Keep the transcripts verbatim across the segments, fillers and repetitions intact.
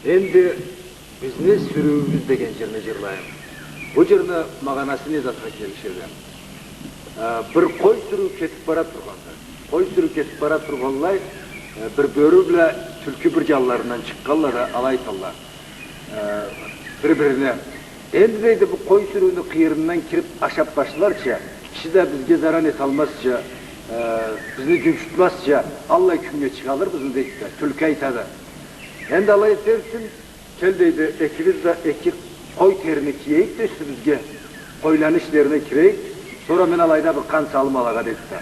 Энди бизни сюрюуюбюз деген джырны джырлайым. Бу джырны магъанасы не затха келишеди? Э, бир къой сюрюу кетиб бара тургъанды. Къой сюрюу кетиб бара тургъанлай, э, бир бёрю бла тюлкю бир джанларындан чыкъгъанла да, алай айталла, э, бир-бирине: «Энди, — дейди, — бу къой сюрюуню къыйырындан кириб ашаб башларча, киши да бизге заран эталмазча, э, бизни джунчутмазча, аллай кюннге чыгъалырбызмы?» — дейди да, тюлкю айтады. «Энди алай этерсинг, кел, — дейди, — экибиз да эки къой терини киейик да юсюбюзге, къойланы ичлерине кирейик, сора мен алайда бир къан салым алагъа», — дейди да.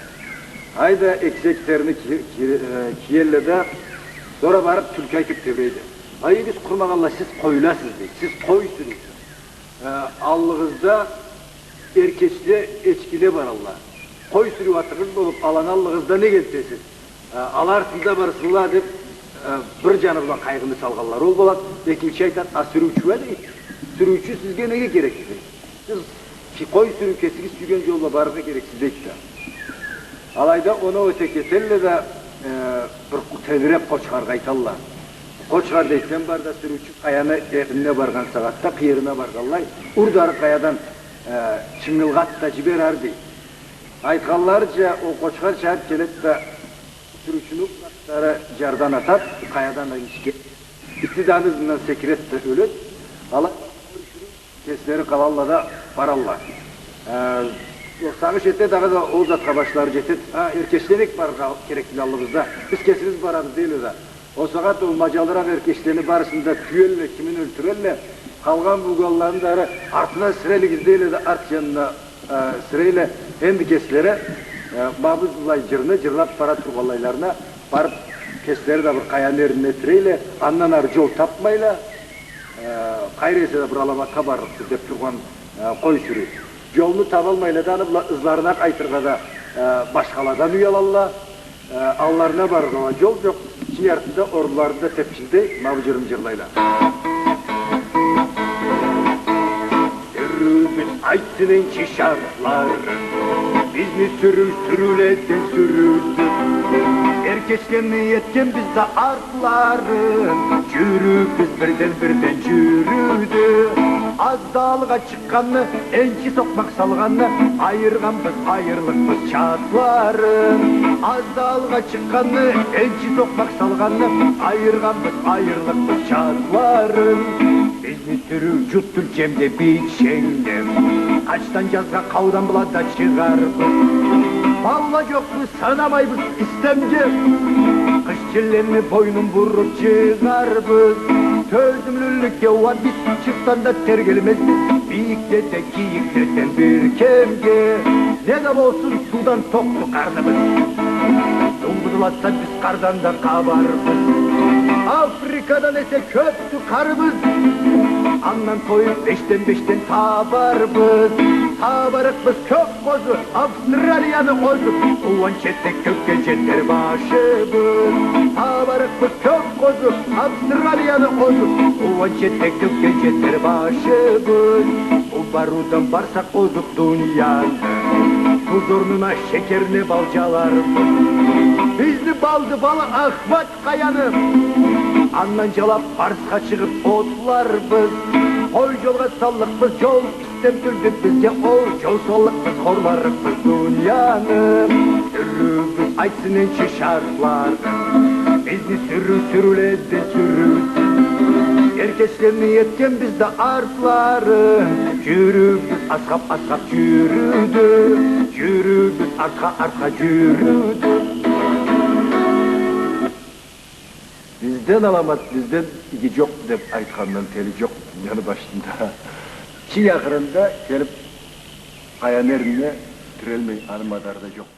Айда, экиси эки терини ки-, ки-, э, киелле да, сора барыб тюлкю айтыб тебрейди: «Ай, иги къурмагъанла, сиз къойласыз, — дейди, — сиз къой сюрюусюз. Э, аллыгъызда эркечле, эчкиле баралла. Къой сюрюу атыгъыз болуб, аланы аллыгъызда нек элтесиз? Э, ала артында барсынла», — деб, э, бир джаны бла къайгъыны салгъанла ол болады. Экинчи айтады: «А сюрюучю уа, — дейди, — сюрюучю сизге неге керекди? Сиз ки-, къой сюрюу кесигиз сюйген джол бла барыргъа керексиз», — дейди да. Алайда оноу эте кетелле да, э, бир къу-, тебиреб къочхаргъа айталла: «Къочхар, — дейди, — сен бар да, сюрюучю къаяны эрине баргъан сагъатда, къыйырына баргъанлай, ур да ары къаядан, э, чынгылгъат да джибер ары», — дейди. Айтханларыча, ол къочхар чабыб келеди да, сюрюучюню ары джардан атады, къаядан да ичге. Ити да аны ызындан секиреди да ёледи. Ала кеслери къалалла да баралла. Э, сагъыш эте дагъыда ол затха, башлары джетеди. «А, эркечле нек барыргъа керекдиле аллыбызда? Биз кесибиз барабыз», — дейле да. Ол сагъат ол маджалыракъ эркечлени барысын да тюелле, кимин ёлтюрелле, къалгъан-буугъанланы да ары артына сирелигиз дейле да, арт джанына, э, сирейле, энди кеслери, э, ма былай джырны джырлаб бара тургъанлайларына барыб, кеслери да бир къаяны эрине тирейле, андан ары джол табмайла, э, къайры эсе да бир аламатха барлыкъды деб тургъан, э, къой сюрюу. Джолну табалмайла да, аны бла ызларына къайтыргъа да, э, башхаладан уялалла. Э, алларына барыргъа джол джокъ, ичини артында орунларында тепчилдей, ма бу джырны джырлайла. Сюрюубюз айтсын энчи шартларын, бизни сюрюу сюрюуледен сюрюудю. Эркечлени этгенбиз да артларын, джюрюубюз бирден-бирден джюрюдю. Аз да алгъа чыкъгъанны, энчи сокъмакъ салгъанны, айыргъанбыз, айырлыкъбыз чатларын. Аз да алгъа чыкъгъанны, энчи сокъмакъ салгъанны, айыргъанбыз, айырлыкъбыз чатларын. Бизни сюрюу джутду джемде, бийченде, къачдан джазгъа къаудан бла да чыгъарбыз. Балла джокъду, сынамайбыз истемге, къыш чиллени бойнун буруб чыгъарбыз. Тёзюмлюлюкге уа биз чыртдан да тергелмезбиз, бийикле да, кийикле да бир кемге. Не да болсун, суудан токъду къарныбыз, суу бузулса, биз къардан да къабарбыз. Африкадан эсе кёб къарыбыз, андан тоюб бешден-бешден табарбыз. Табарыкъбыз кёб къозу, Австралияны озуб, уллу четде кёкге джетер башыбыз. Табарыкъбыз кёб къозу, Австралияны озуб, уллу четде кёкге джетер башыбыз. Бу барыудан барсакъ озуб дунияны, туз орнуна шекерни бал джаларбыз. Бизни балды балы Ахмат Къаяны андан джалаб Барсха чыгъыб отларбыз. Къой джолгъа саллыкъбыз джол, истем тюлдю бизге ол, джол саллыкъбыз, хорларыкъбыз дунияны. Сюрюубюз айтсын энчи шартларын, бизни сюрюу сюрюуледен сюрюудю. Эркечлени этгенбиз да артларын, джюрюубюз асхаб-асхаб джюрюдю. Джюрюубюз артха-артха джюрюдю. Бизден аламат, бизден иги джокъ деб айтхандан тели джокъ дунияны башында. Чий ахырында келиб къаяны эрине тирелмей, аны мадары да джокъ.